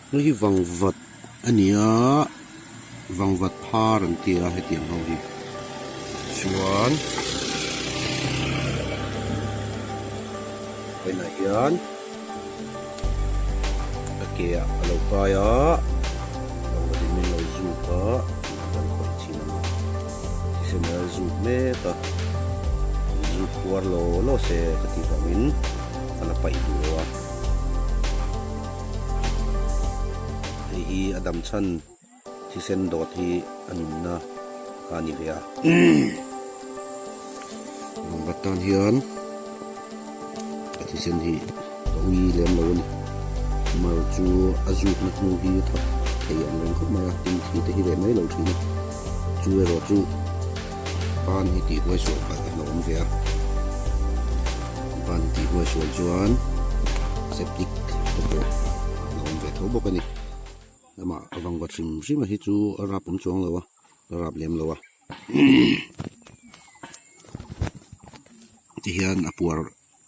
Hei hi vangvat a ni a vangvat phar an ti a hetiang ho hi chuan vawiinah hian a ke ah a lo kai a vangvat in min lo zuk a kan khawih chin a ni thisen a zuk mek a zuk puar law law se ka tih vangin ka la paih duh lo a. Hei hi a dam chhan thisen dawt hi a nunna kha a ni ve a. Vangvat tan hian a thisen hi ka ui lem lo a ni. Mar chu a zukna hnu hi a thak thei ang reng khawp mai a, tin thi te hi reh mai lo thin a. Chu erawh chu ban hi tih huai sual palh a hlauhawm ve a. Ban tih huai sual chuan septic te pawh a awm ve tho bawk a ni. Amah a vang vat hrim hrim a hi chu a rap awm chuang lo a, a rap lem lo a. Tihian a puar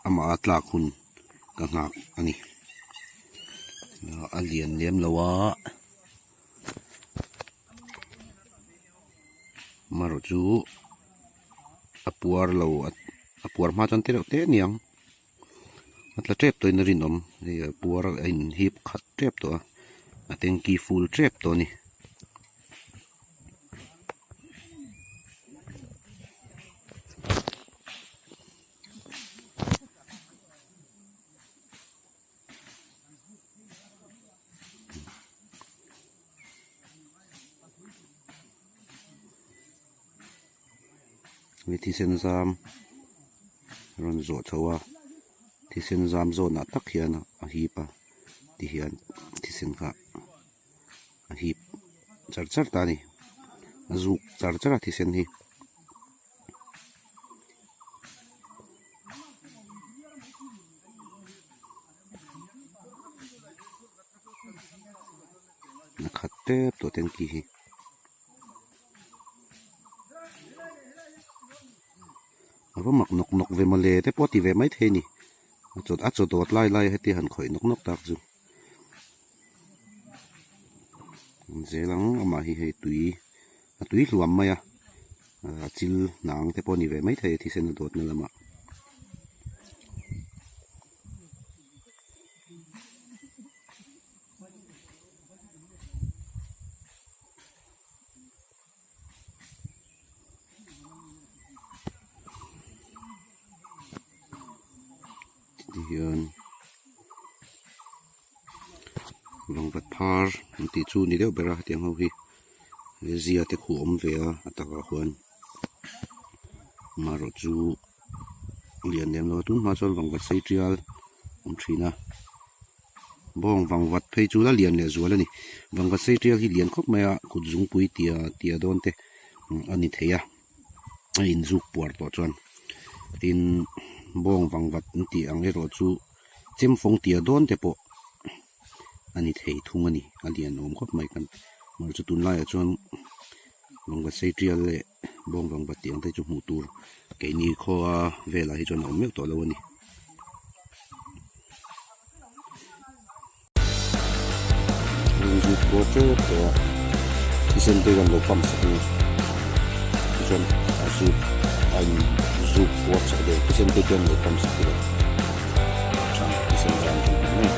amah a tlak hun ka nghak a ni. A lian lem lo a. Amaherawh chu a puar lo a puar hma chuan te reuh te aniang a tla tep tawhin a rinawm hei a puar a inhip khat tep tawh a a tanky full tep tawh a ni. Hei thisen zam rawn zawh chho a thisen zam zawnah tak hian a hip a tihian thisen kha a hip char char ta a ni a zuk char char a thisen hi. A khat tep tawh tanky hi a va mak nawk nawk ve mawle te pawh a ti ve maithei a ni a chaw a chaw dawt lai lai heti han khawih nawk nawk tak chu zel ang amah hi hei tui a tui hluam mai a a chil hnang te pawh a ni ve maithei a thisen a dawt na lamah. Tihian vangvat phar an tih chu ni deuh ber a hetiang ho hi zia te khu awm ve a a takah khuan amaherawh chu lian lem lo a tun hma chuan vangvat sei tial awm thin a bawng vangvat phei chu la lian leh zual a ni vangvat sei tial hi lian khawp mai a kut zungpui tia tia dawn te a ni thei a a inzuk puar tawh chuan tin bawng vangvat an tih ang erawh chu chem fawng tia dawn te pawh a ni thei thung a ni a lian awm khawp mai kan chu tunlaiah chuan vangvat sei tial leh bawng vangvat tih ang te chu hmuh tur keini khaw velah hi chuan a awm meuh tawh lo a ni. Zut pawh tep tawh a thisen te hian lo pump sak a ni tichuan a zut a in zuk puar chak deuh thisen te chuan lo pump sak ila a tha thisen zam chu hmu mai.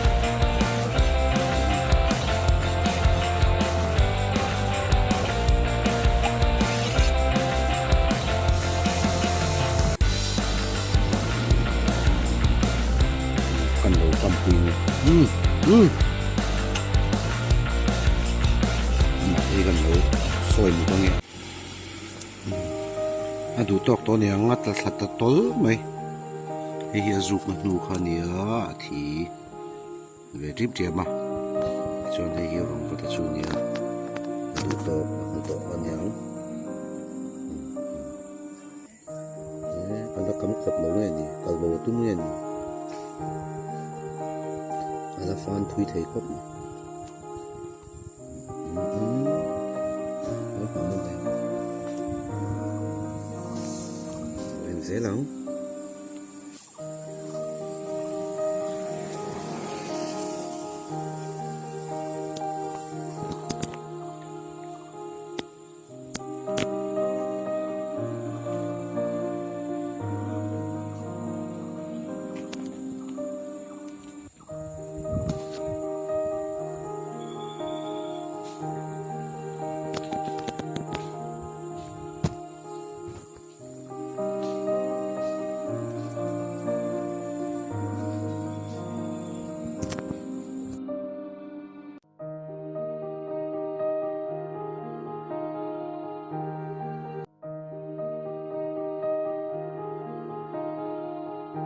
Kan lo kampui ni umm umm amah hi kan lo sawi muk ange a duh tawk tawh aniang a tla thla ta tawl mai hei hi a zukna hnu kha a nia a thi ve ṭim ṭiam a tichuan hei hi rawng vata chu a nia a duh tawk a hmu tawh aniang. A la kam khawp lo nge ni kal bo a tum nge ni a la fan thui thei khawp mai.